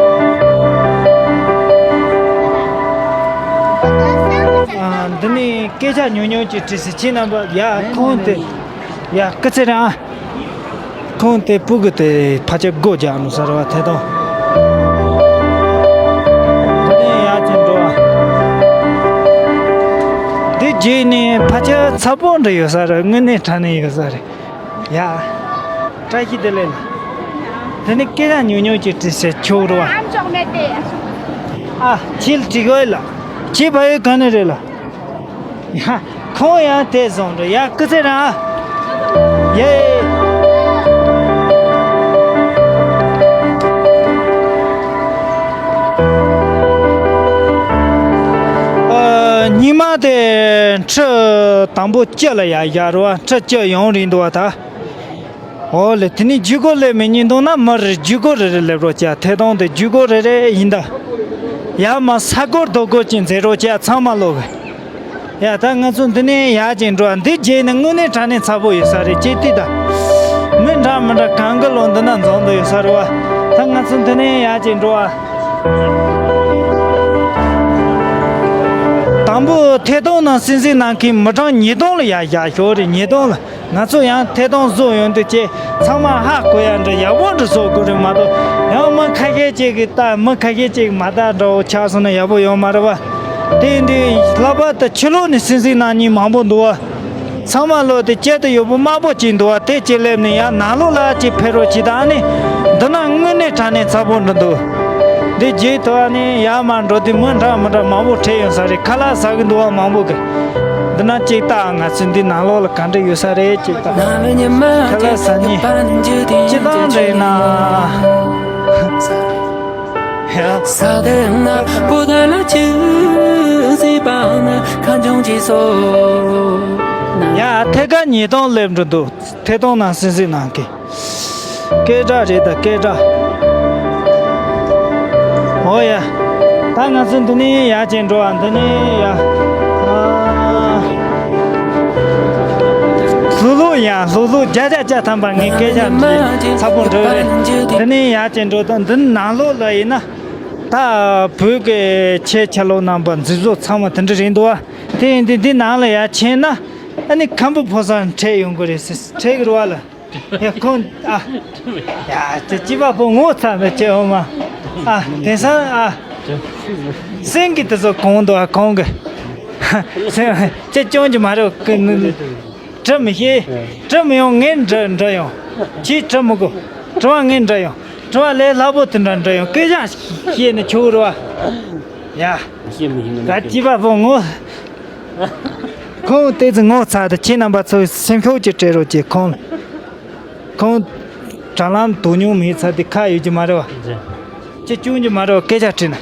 ཨ། འདི་ནས་སྐད་ཆ་ཉུང་ཉུང་ཅིག་དྲིས་ཟེར། ཁྱེད་རྣམ་པ་ཡ་ཁོང་དེ། ཡ་སྐུ་ཚེ་རིང་ཨ། ཁོང་དེ་སྤུ་གུ་དེ་ཕལ་ཆེར་སྒོ་རྒྱག་ནུས་ས་རེད་བ། ཐད་གཏོང་། འདི་ནས་ཡར་ཅིག་འགྲོ་བ། འདི་རྗེས་ནས་ཕལ་ཆེར་ཚ་པོ་འདྲ་ཡོད་ས་རེད། དངོས་གནས་དྲང་གནས་ཡོད་ས་རེད། ཡ། བཀྲ་ཤིས་བདེ་ལེགས་ལ། དེ་ནས་སྐད་ཆ་ཉུང་ཉུང་ཅིག་དྲིས་ཟེར་ཆོག་རེད་བ། ཨ་ཁྱེད་དྲི་གོ་ལ། ཁྱེད་ཕ་ཡུལ་ག་ནས་རེད་ལ། ཡ། ཁོང་ཡང་དེ་བཟང་འགྲོ། ཡ་སྐུ་ཚེ་རིང་ཨ། ཡེ། ཨ། ཉི་མ་དེ་ཁྲི་དང་པོ་བཅུ་ལ་ཡར་བཞག་རེད་བ། ཁྲི་བཅུ་ཡོང་རིང་འདུག་བ་ད། ཨོ་ལེ། དེ་ནས་ཇུས་འགོད་སླེབས་མི་ཉིན་དུང་ན་མི་རེ་ཇུས་འགོད་རེ་རེ་སླེབས་རོགས་བྱ། ཐད་གཏོང་དེ་ཇུས་འགོད་རེ་རེ་ཡིན་ད། ཡ་མ་ས་སྐོར་རྡོ་སྐོར་ཅིག་མཛད་རོགས་བྱ། ཚང་མ་ལོག་གི། ཡ་ད་ང་ཚོ་འདི་ནས་ཡར་ཅིག་འགྲོ་བ། འདི་རྗེས་ནས་དངོས་གནས་དྲང་གནས་ཚ་པོ་ཡོད་ས་རེད། ཅེས་ཏི་ད། མི་འདྲ་མི་འདྲ་གང་གི་ལོ་འདི་ན་འཛོམས་འདུ་ཡོད་ས་རེད་བ། ད་ང་ཚོ་འདི་ནས་ཡར་ཅིག་འགྲོ་བ། དང་པོ་ཐད་གཏོང་ནང་གསན་གཟིགས་གནང་མཁན་མི་གྲངས་ཉིས་སྟོང་ལ་ཡར་བཞག་ཤོག་རེད། ཉིས་སྟོང་ལ། ང་ཚོ་ཡང་ཐད་གཏོང་བཟོ་ཡོང་དུས་ཅེས་ཚང་མ་ཧ་གོ་ཡ་འདྲ་ཡག་པོ་འདྲ་བཟོ་དགོས་རེད་མ་གཏོགས། ཡང་མི་ཁ་ཤས་ཅིག་གིས་ལྟ། མི་ཁ་ཤས་ཅིག་མ་ལྟ་འདྲ་བོ་ཆགས་སོང་ན་ཡག་པོ་ཡོད་མ་རེད་བ། དེ་ཡིན་དུས་ལྷག་པར་དུ་ཕྱི་ལོགས་ནས་གསན་གཟིགས་གནང་མཁན་མང་པོ་འདུག་བ། ཚང་མ་ལོག་དེ་དཀྱིལ་དུ་ཡོད་པོ་དམར་པོ་ཅིག་འདུག་བ། དེ་ཅིག་སླེབས་ནས་ཡང་ནང་ལོགས་ལ་ཅིག་ཕེབས་རོགས་གྱིས་དང་ནི། འདི་ན་དངོས་གནས་དྲང་གནས་ཚ་པོ་འདྲ་འདུག་འདི་རྗེས་ཐོག་ནས་ཡར་མར་འགྲོ་དུས་མི་འདྲ་མི་འདྲ་མང་པོ་འཕྲད་ཡོང་ས་རེད། ཁ་ལག་ཟ་གི་འདུག་བ་མང་པོ་གི། འདི་ན་ཅིག་ལྟ། ང་ཚོ་འདི་ནང་ལོགས་ལ་ག་འདྲ་ཡོད་ས་རེད་ཅིག་ལྟ། ཁ་ལག་ཟ་མཁན་སྤྱིར་བཏང་འདྲ་ཡིན་ན། ཡ། ཡ་ཐད་ཀར་ཉིས་སྟོང་སླེབས་འགྲོ་འདུག་ཐད་གཏོང་ནང་གསན་གཟིགས་གནང་མཁན། སྐད་གྲགས་རེད་ད་སྐད་གྲགས། ཨོ་ཡ། ད་ང་ཚོ་འདི་ནས་ཡར་ཅིག་འགྲོ་བ། འདི་ནས་ཡ། ཨ། ལྷུག་ལྷུག་ཡང་ལྷུག་ལྷུག་བརྒྱ་ཆ་བརྒྱ་ཐམ་པ་ངས་སྐད་ཆ་དྲིས་ཚ་པོ་འགྲོ་རེད། དེ་ནས་ཡར་ཅིག་འགྲོ་དང་འདི་ནང་ལོགས་ལ་ཡིན་ན། ད་བོད་ཀྱི་ཆེད་ཆ་ལོག་རྣམ་པ་འཛུལ་བཟོ་ཚང་མ་དེ་འདྲ་རེད་འདུག་བ། དེ་ཡིན་དུས་འདི་ནང་ལ་ཡར་ཕྱིན་ན་ཨ་ནི་ཁམ་བུ་ཕོ་གསར་འཕྲད་ཡོང་གི་རེད་ཟེར་འཕྲད་གི་རེད་བ་ལ། ཡ་ཁོང་ཨ། ཡ་ཅི་ཅི་པ་པོ་ངོ་ཚ་ནི་ཅི་འོ་མ། ཨ་དེང་སང་ཨ། སེང་གེ་དེ་ཚོ་གང་འདུག་ཨ་གང་གི། སེང་ཅི་ཅུང་གི་མ་རེད་ཀི་ནི། དྲི་མི་ཤེས། དྲི་མི་ཡོང་ངས་འདྲི་འདྲི་ཡོང་། ཁྱིས་དྲི་མི་དགོས། དྲི་བ་ངས་འདྲི་ཡོང་། དྲི་བ་ལས་སླ་པོ་དེ་འདྲ་འདྲི་ཡོང་སྐད་ཆ་བཤད་ནི་ཆོག་རེད་བ། ཡ། ཤེས་མི་ཤེས་མི་ད་ཅི་པ་པོ་ངོ་། ཁོང་ཏོག་ཙམ་ངོ་ཚ་དེ་ཁྱེད་རྣམ་པ་ཚོས་སེམས་ཤུགས་ཀྱིས་སྤྲད་རོགས་གྱིས་ཁོང་། ཁོང་། དྲ་ལམ་དོ་མྱོང་མེད་ཚ་དེ་ཁ་ཡོད་ཀྱི་མ་རེད་བ། རེད། ཅི་བྱུང་གི་མ་རེད་བ་སྐད་ཆ་དྲིས་ན།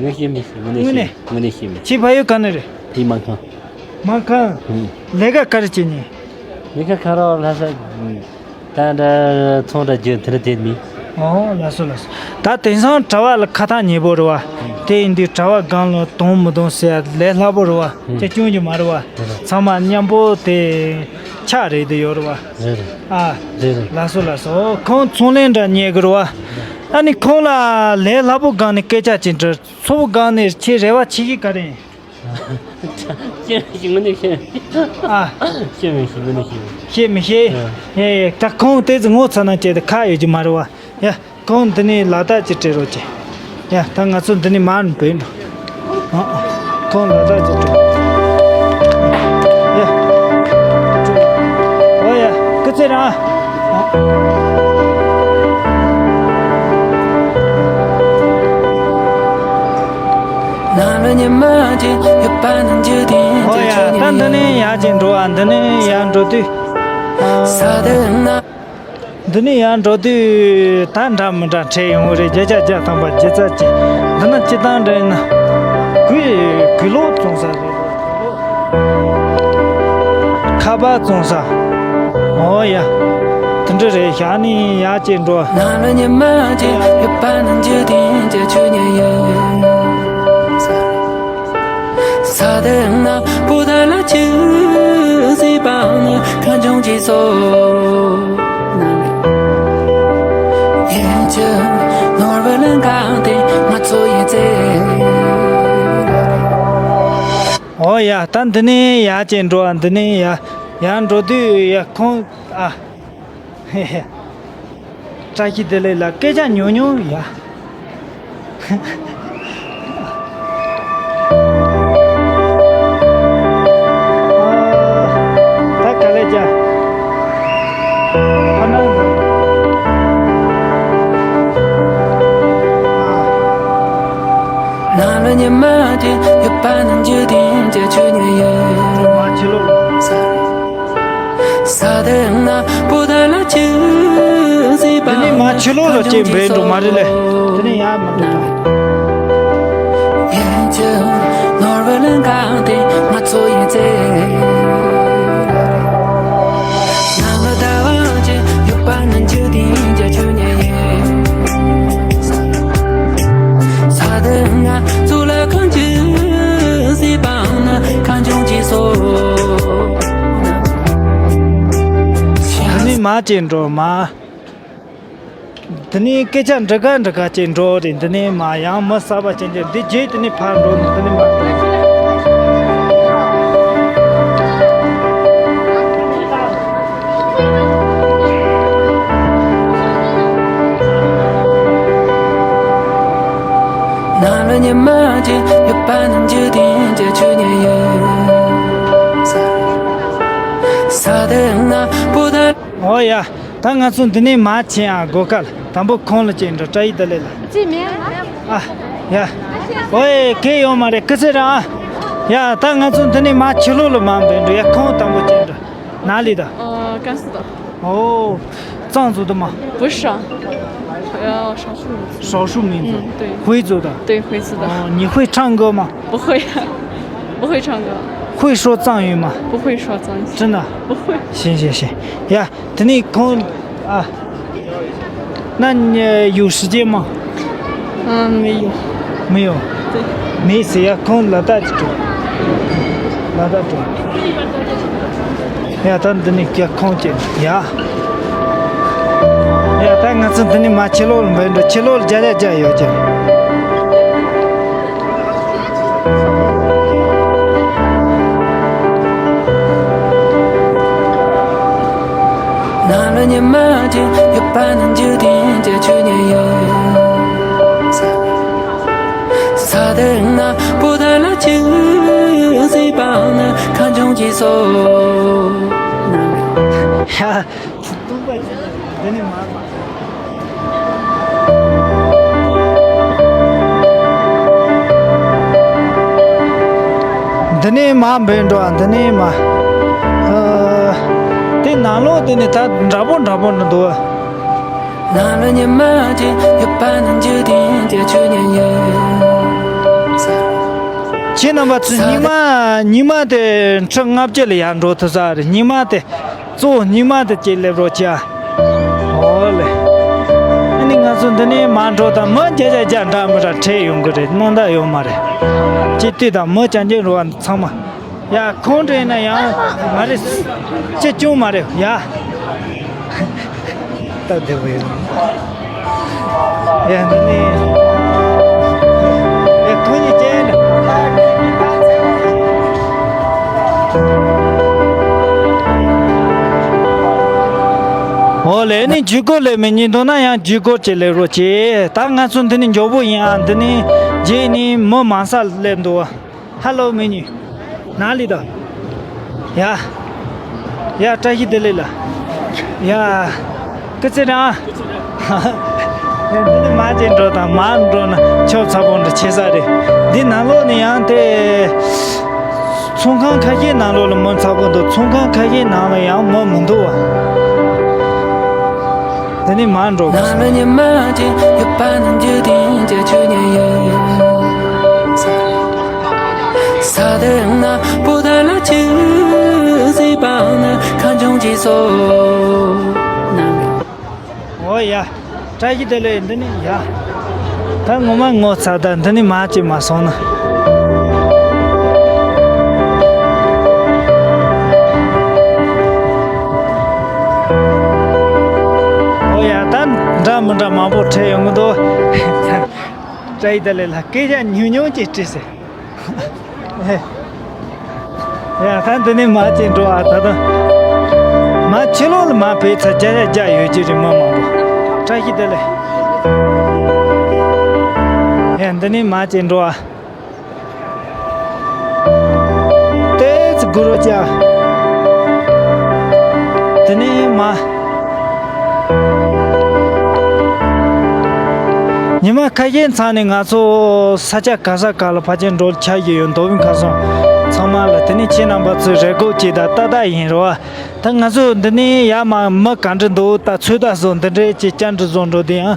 ངས་ཤེས་མི་ཤེས་དངོས་གནས་དངོས་གནས་ཤེས་དངོས་གནས་ཤེས་མི། ཁྱེད་ཕ་ཡུལ་ག་ནས་རེད། དེ་མ་ཁང་། མ་ཁང་། ལས་ཀ་ག་རེ་བྱེད་ཉེ། ལས་ཀ་ཁ་རོག་ལྷ་ས། ད་འདྲ་ཚོང་འདྲ་རྒྱུ་དེ་འདྲ་དེ་མིན། ཨོ་ལགས་སོ་ལགས་སོ། ད་དེང་སང་དྲ་བ་ལ་ཁ་ཐག་ཉེ་པོ་རེད་བ། དེ་ཡིན་དུས་དྲ་བ་སྒང་ལ་དོང་མི་དོང་ཟེར་ལས་སླ་པོ་རེད་བ། དེ་སྐྱོན་གྱི་མ་རེད་བ། ཚང་མ་མཉམ་པོ་དེ་ཆགས་རེད་དེ་ཡོད་རེད་བ། རེད་རེད། ཨ། རེད་རེད། ལགས་སོ་ལགས་སོ་ཁོང་ཚོང་ལས་འདྲ་ཉེ་གི་རེད་བ། ཨ་ནི་ཁོང་ལ་ལས་སླ་པོ་སྒང་ནས་སྐད་ཆ་ཅིག་འདྲི་ཚོ་བོ་སྒང་ནས་ཁྱེད་རེ་བ་ཆེ་གི་ག་རེ་ཡིན། ཤེས་མི་ཤེས་ངོ་ནས་ཤེས། ཨ། ཤེས་མི་ཤེས་ངོ་ནས་ཤེས། ཤེས་མི་ཤེས། ཨ། ཡེ་ཡེ་ད་ཁོང་དེ་ཚོ་ངོ་ཚ་ན་བྱས་ཏེ་ཁ་ཡོད་ཀྱི་མ་རེད་བ། ཡ། ཁོང་འདི་ནས་ལ་དྭགས་ཀྱི་སྤྲད་རོགས་གྱིས། ཡ། ད་ང་ཚོ་འདི་ནས་མར་འབོད་འགྲོ། ཨ། ཁོང་ལ་དྭགས་ཀྱི་སྤྲད། ཡ། འོ་ཡ། སྐུ་ཚེ་རིང་། ཨ། ཨོ་ཡ། ད་འདི་ནས་ཡར་ཅིག་འགྲོ་བ་འདི་ནས་ཡར་འགྲོ་དུས། འདི་ནས་ཡར་འགྲོ་དུས་ད་འདྲ་མི་འདྲ་འཕྲད་ཡོང་གི་རེད་བརྒྱ་ཆ་བརྒྱ་ཐམ་པ་ལྗིད་ཚད་ཅིག་འདི་ན་སྤྱི་བཏང་འདྲ་ཡིན་ན། གུས་གུས་ལོག་བཙོང་ས་རེད། ཁ་པར་བཙོང་ས། ཨོ་ཡ། དེ་འདྲ་རེད་ཤག་ནི་ཡར་ཅིག་འགྲོ། ཨོ་ཡ། ད་འདི་ནས་ཡར་ཅིག་འགྲོ་ཨ། འདི་ནས་ཡར་ཡར་འགྲོ་དུས་ཡ་ཁོང་ཨ། བཀྲ་ཤིས་བདེ་ལེགས་ལགས་སྐད་ཆ་ཉུང་ཉུང་ཡ། ད་ག་ལེ་ཅ། ཕ་ནང་། མ་ཕྱི་ལོགས། དེ་ནས་མ་ཕྱི་ལོགས་ལ་ཅིག་འབད་འགྲོ་མ་རེད་ལེ། དེ་ནས་ཡར་མ་འགྲོ། དེ་ནས་མ་ཅིག་འགྲོ་མ། དེ་ནས་སྐད་ཆ་འདྲི་ག་འདྲི་ག་ཅིག་འགྲོ་རེད། འདི་ནས་མ་ཡང་མི་གསར་པ་ཅན་གྱི་འདི་རྗེས་དེ་ནས་ཕར་འགྲོ་ནས་དེ་ནས་མ་འགྲོ། ཨོ་ཡ། ད་ང་ཚོ་འདི་ནས་མར་ཕྱིན་ཨ། སྒོ་ཁ་ལ་དང་པོ་ཁོང་ལ་ཅིག་འགྲོ། བཀྲ་ཤིས་བདེ་ལེགས་ལ། ཅི་མེད། ཨ། ཡ། ཨོ་ཡ། གལ་ཡོད་མ་རེད། སྐུ་ཚེ་རིང་ཨ། ཡ། ད་ང་ཚོ་འདི་ནས་མར་ཕྱི་ལོགས་ལ་མར་འབོད་འགྲོ། ཡ། ཁོང་དང་པོ་ཅིག་འགྲོ། ན་ལི་ད། 呃，甘肃的。 ཨོ། 藏族的吗？ 不是啊。呃，少数民族。 少数民族。 嗯，对。 回族的。 对，回族的。 哦，你会唱歌吗？ 不会啊，不会唱歌。 会说藏语吗？ 不会说藏语。 真的？ 不会。 行行行。 ཡ། དེ་ནས་ཁོང་ཨ། 那你有时间吗？ 嗯，没有。 没有。 对。 没事呀，ཁོང་ལ་དྭགས་ཀྱི་འགྲོ། ལ་དྭགས་འགྲོ། ཡ་ད་འདི་ནས་རྒྱ་ཁོང་ཅན་ཡ། ཡ་ད་ང་ཚོ་འདི་ནས་མ་ཕྱི་ལོགས་ལ་འབད་འགྲོ། ཕྱི་ལོགས་ལ་རྒྱ་རྒྱ་རྒྱ་ཡོད་ཀྱི། ནང་ལ་ཉི་མ་ཅིག་ཡོད་པ་ན་འཇིག་རྟེན་གྱི་ཆོས་ཉིད་ཡོད། ས་དེ་ན་བུ་ད་ལ་ཅིག་སྲིད་པ་ན་ཁ་འབྱུང་ཅིག་སོ། ཡ། འདི་ནས་མར་མ། འདི་ནས་མར་འབད་འགྲོ། འདི་ནས་མར། ཨ། དེ་ནང་ལོགས་དེ་ནས་ད་འདྲ་པོ་འདྲ་པོ་འདྲ་འདུག། ནང་ལ་ཉི་མ་ཅིག་ཡོད་པ་ན་འཇིག་རྟེན་གྱི་ཆོས་ཉིད་ཡོད། ཁྱེད་རྣམ་པ་ཚོས་ཉི་མ་ཉི་མ་དེ་ཁྲི་ལྔ་བརྒྱ་ལ་ཡར་འགྲོ་ཐུབ་ས་རེད། ཉི་མ་དེ། གཙོ་བོ་ཉི་མ་དེ་ཅིག་སླེབས་རོགས་བྱ། ཨོ་ལེ། ཨ་ནི་ང་ཚོ་འདི་ནས་མར་འགྲོ་དང་མི་བརྒྱ་ཆ་བརྒྱ་འདྲ་མི་འདྲ་འཕྲད་ཡོང་གི་རེད། སྣང་དག་ཡོད་མ་རེད། སྤྱི་འཐུས་དང་མི་རྐྱང་རྐྱང་རོ་བ་ཚང་མ། ཡ་ཁོང་འདྲ་ཡིན་ན་ཡང་མ་རེད། ཅི་ཅུང་མ་རེད་ཡ། སྟབས་བདེ་པོ་ཡོད། ཡ་འདི་ནི། ཡ་ཁོང་གཉིས་ཅན། ཨོ་ལེ་ནི་ཇུས་འགོད་ལས་མི་ཉིན་དོ་ན་ཡང་ཇུས་འགོད་ཅིག་ལས་རོགས་གྱིས། ད་ང་ཚོ་འདི་ནི་མགྱོགས་པོ་ཡིན་ཨ། འདི་ནི་རྗེས་ནི་མི་མང་ས་སླེབས་འདུག་ཨ། ཧ་ལོ་མི་ཉུང་། ན་ལི་དོ། ཡ། ཡ་བཀྲ་ཤིས་བདེ་ལེགས་ལ། ཡ། སྐུ་ཚེ་རིང་ཨ། ཡ་འདི་ནི་མ་ཅིག་འགྲོ་དང་མ་འགྲོ་ན་ཆོབ་ཚ་པོ་འདྲ་ཆེ་ས་རེད། འདི་ནང་ལོགས་ནི་ཡང་དེ། ཚོང་ཁང་ཁ་ཤས་ནང་ལོགས་ལ་མི་ཚ་པོ་འདུག། ཚོང་ཁང་ཁ་ཤས་ནང་ལ་ཡང་མི་མི་འདུག་བ། དེ་ནས་མར་འགྲོ་དགོས། ནང་ལ་ཉི་མ་ཅིག་ཡོད་པ་ན་འཇིག་རྟེན་གྱི་ཆོས་ཉིད་ཡོད། ས་དེ་ན་བུ་ད་ལ་ཅིག་སྲིད་པ་ན་ཁ་འབྱུང་ཅིག་སོ། ཨོ་ཡ། བཀྲ་ཤིས་བདེ་ལེགས། འདི་ནི་ཡ། ད་ངོ་མ་ངོ་ཚ། ད་འདི་ནི་མ་ཅིག་མ་སོང་ན། ཨོ་ཡ་ད་འདྲ་མི་འདྲ་མང་པོ་འཕྲད་ཡོང་གི་འདུག། བཀྲ་ཤིས་བདེ་ལེགས་ལ་སྐད་ཆ་ཉུང་ཉུང་ཅིག་དྲིས་ཟེར། ཡ་ད་འདི་ནས་མ་ཅིག་འགྲོ་ཨ། ད་ད་མ་ཕྱི་ལོགས་ལ་མ་བོད་ཚ་རྒྱ་ཡ་རྒྱ་ཡོད་ཀྱི་རེད། མི་མང་པོ། བཀྲ་ཤིས་བདེ་ལེགས། ཡ་འདི་ནས་མ་ཅིག་འགྲོ་ཨ། ཏེ་ཙི་གུ་རུ་ཅ། དེ་ནས་མ། ཉི་མ་ཁ་ཤས་ཚང་ནས་ང་ཚོ་ས་ཆ་ག་ས་ག་ལ་ཕལ་ཆེར་འགྲོ་ཆ་ཡི་ཡོད། མདོ་དབུས་ཁམས་གསུམ་ཚང་མ་ལ། དེ་ནས་ཁྱེད་རྣམ་པ་ཚོས་རེ་སྒུག་བྱས་དང་ཏག་ཏག་ཡིན་རོ། ད་ང་ཚོ་འདི་ནས་ཡར་མར་མི་ག་འདྲ་འདུག། ད་ཚོད་ལྟ་བཟོ་འདི་འདྲས་ཀྱི་བཅར་འདྲི་བཟོ་འགྲོ་དེ་ཡང་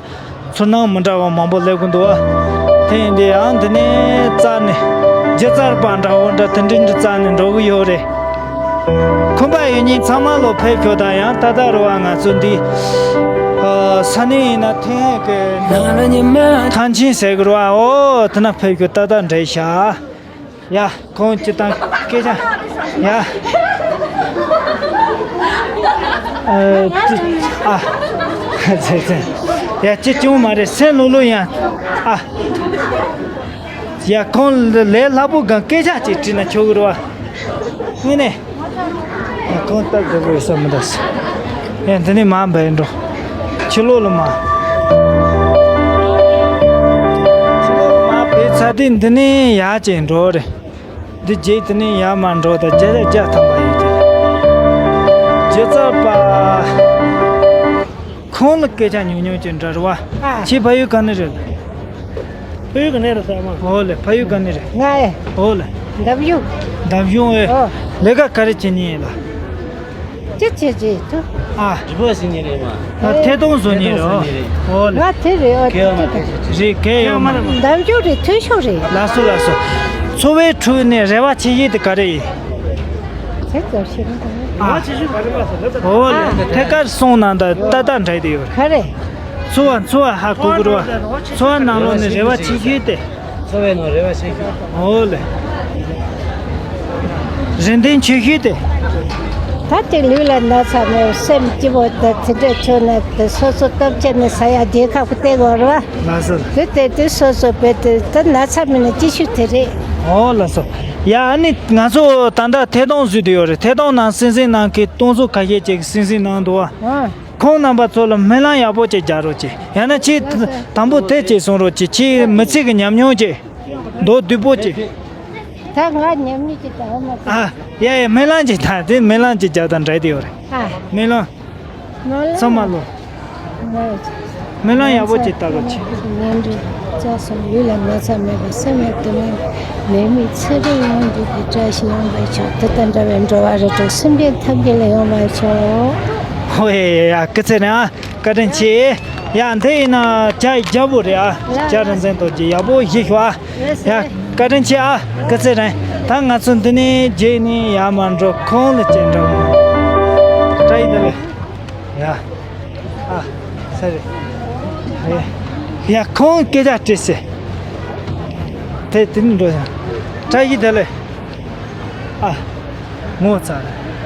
ཚོར་སྣང་མི་འདྲ་བ་མང་པོ་སླེབས་ཀྱི་འདུག་བ། དེ་ཡིན་དུས་ཡང་འདི་ནས་རྩ་ནས་སྒྱུ་རྩལ་པ་འདྲ་བོ་འདྲ་དེ་འདྲ་འདྲ་རྩ་ནས་འགྲོ་གི་ཡོད་རེད། ཁོམ་པ་ཡོད་མཁན་ཚང་མ་ལོ་ཕེབས་ཤོག། ད་ཡང་ད་ལྟ་རུ་བ་ང་ཚོ་འདི་ཨ་ས་གནས་ཡིན་ན་ཐེངས་ཀྱི་ཐང་ཆེན་ཟེར་གི་རུ་བ། ཨོ་དེ་ན་ཕེབས་ཤོག། ད་ལྟ་འདྲེས་ཤག། ཡ། ཁོང་སྤྱི་བཏང་སྐད་ཆ། ཡ། ཨ། ཙི། ཨ། ཙི་ཙི། ཡ་ཅི་ཅུང་མ་རེད། སེམས་ལྷོད་ལྷོད་ཡང་། ཨ། ཡ་ཁོང་ལས་སླ་པོ་གང་སྐད་ཆ་ཅིག་དྲིས་ན་ཆོག་གི་རེད་བ། དངོས་གནས། ཡ་ཁོང་སྟབས་བདེ་པོ་ཡོད་ས་མི་འདུག། ཡ་འདི་ནས་མར་འབད་འགྲོ། ཕྱི་ལོགས་ལ་མར། ཕྱི་ལོགས་ལ་མར་བོད་ཚ་དེ་འདི་ནས་ཡར་ཅིག་འགྲོ་རེད། འདི་རྗེས་དེ་ནས་ཡར་མར་འགྲོ་དང་བརྒྱ་ཆ་བརྒྱ་ཐམ་པ་ཡོད་ཀྱི། སྒྱུ་རྩལ་པ། ཁོང་ལ་སྐད་ཆ་ཉུང་ཉུང་ཅིག་འདྲ་རེད་བ། ཨ། ཁྱེད་ཕ་ཡུལ་ག་ནས་རེད། ཕ་ཡུལ་ག་ནས་རེད་ཟེར་མ། ཨོ་ལེ་ཕ་ཡུལ་ག་ནས་རེད། ང་ཨེ། ཨོ་ལེ། འདབ་གཞུང་། འདབ་གཞུང་ཨེ། ཨོ། ལས་ཀ་ག་རེ་བྱེད་ནི་ཡིན་ལ། ཅི་བྱེད་ཅི་ཐུ། ཨ། རི་བོ་ཟིན་ནི་རེད་མ། ཨ་ཐད་གཏོང་བཟོ་ནི་རེད། ཨོ་ལེ། ང་དེ་རེད། ཨོ་ཁེ་ཡོད་མ་རེད། རེད་ཁེ་ཡོད་མ་རེད། འདབ་གཞུང་རེད། ཐོན་ཤོག་རེད། ལགས་སོ་ལགས་སོ། འཚོ་བའི་ཁྲོད་ནས་རེ་བ་ཆེ་ཤོས་དེ་ག་རེ་ཡིན། ཨ། ཨོ་ལེ་ཐད་ཀར་སོང་ན་ད་ཏག་ཏག་འདྲ་དེ་ཡོད་རེད། ག་རེ། འཚོ་བ་འཚོ་བ་ཧ་གོ་གི་རེད་བ། འཚོ་བ་ནང་ལོགས་ནས་རེ་བ་ཆེ་ཤོས་དེ། འཚོ་བའི་ནང་རེ་བ་ཆེ་ཤོས། ཨོ་ལེ། རེ་འདུན་ཆེ་ཤོས་དེ། ད་དེ་ལུས་ལ་ན་ཚ་མེད་པར་སེམས་སྐྱིད་པོ་དང་དེ་འདྲ་བྱུང་ན་དེ་སོ་སོ་སྟོབས་ཆེ་ན་ས་ཡ་རྒྱལ་ཁབ་ཀྱི་སྟེང་འོར་བ། ལགས་སོ། དེ་དེ་དེ་སོ་སོ་བས་དེ་ད་ན་ཚ་མེད་ན་ཅི་ཞིག་དེ་རེད། ཨོ་ལགས་སོ། ཡ་ཨ་ནི་ང་ཚོ་ད་ལྟ་ཐད་གཏོང་བཟོས་དུ་ཡོད་རེད། ཐད་གཏོང་ནང་སིང་སིང་ནང་གི་གཏོང་ཚོ་ཁ་ཤས་ཅིག་སིང་སིང་ནང་འདུག་བ། ཨ། ཁོང་རྣམ་པ་ཚོ་ལ་སྨོན་ལམ་ཡག་པོ་ཅིག་རྒྱག་རོགས་གྱིས། ཡང་ན་ཁྱེད་དང་པོ་དེ་ཅིག་གསུང་རོགས་གྱིས། ཁྱེད་མི་ཚེ་གི་ཉམས་མྱོང་ཅིག་མདོར་བསྡུས་པོ་ཅིག་ད་ང་ཉམས་མྱོང་ཅིག་དང་མ། ཨ། ཡ་ཡ་སྨོན་ལམ་ཅིག་ད་དེ་སྨོན་ལམ་ཅིག་རྒྱག་དང་འདྲ་དེ་ཡོད་རེད། ཨ། སྨོན་ལམ། སྨོན་ལམ། ཚང་མ་ལོ། ཚང་མ་ལོ། སྨོན་ལམ་ཡག་པོ་ཅིག་བཏབ་རོགས་གྱིས། ངན་འགྲོ་བཅས་སོང་ལུས་ལ་ན་ཚ་མེད་པར་སེམས་ལ་དུ་མའི་ནད་མེད་ཚེ་རིང་ཡོང་རྒྱུ་གི་བཀྲ་ཤིས་ཡོང་བར་ཤོག་དེ་དང་འདྲ་བའི་འགྲོ་བ་རིགས་དྲུག་སེམས་ཅན་ཐམས་ཅད་ལ་ཡོང་བར་ཤོག་ཧོ་ཡ་ཡ་ཡ་སྐུ་ཚེ་རིང་ཨ། བཀའ་དྲིན་ཆེ། ཡ་འདི་ཡིན་ན་ཇ་རྒྱལ་པོ་རེད་ཨ། ཇ་རིན་ཆེན་རྡོ་རྗེ་ཡག་པོ་ཞིག་ཤོག་ཨ། ཡ་བཀའ་དྲིན་ཆེ་ཨ། སྐུ་ཚེ་རིང་། ད་ང་ཚོ་འདི་ནས་རྗེས་ནས་ཡར་མར་འགྲོ་ཁོང་ལ་ཅིག་འགྲོ། བཀྲ་ཤིས་བདེ་ལེགས། ཡ། ཨ། ས་རེད། ཡ། ཡ་ཁོང་སྐད་ཆ་དྲིས་སེ། དེ་དེ་ནས་འགྲོ་ཡ། བཀྲ་ཤིས་བདེ་ལེགས། ཨ། ངོ་ཚ་རེད།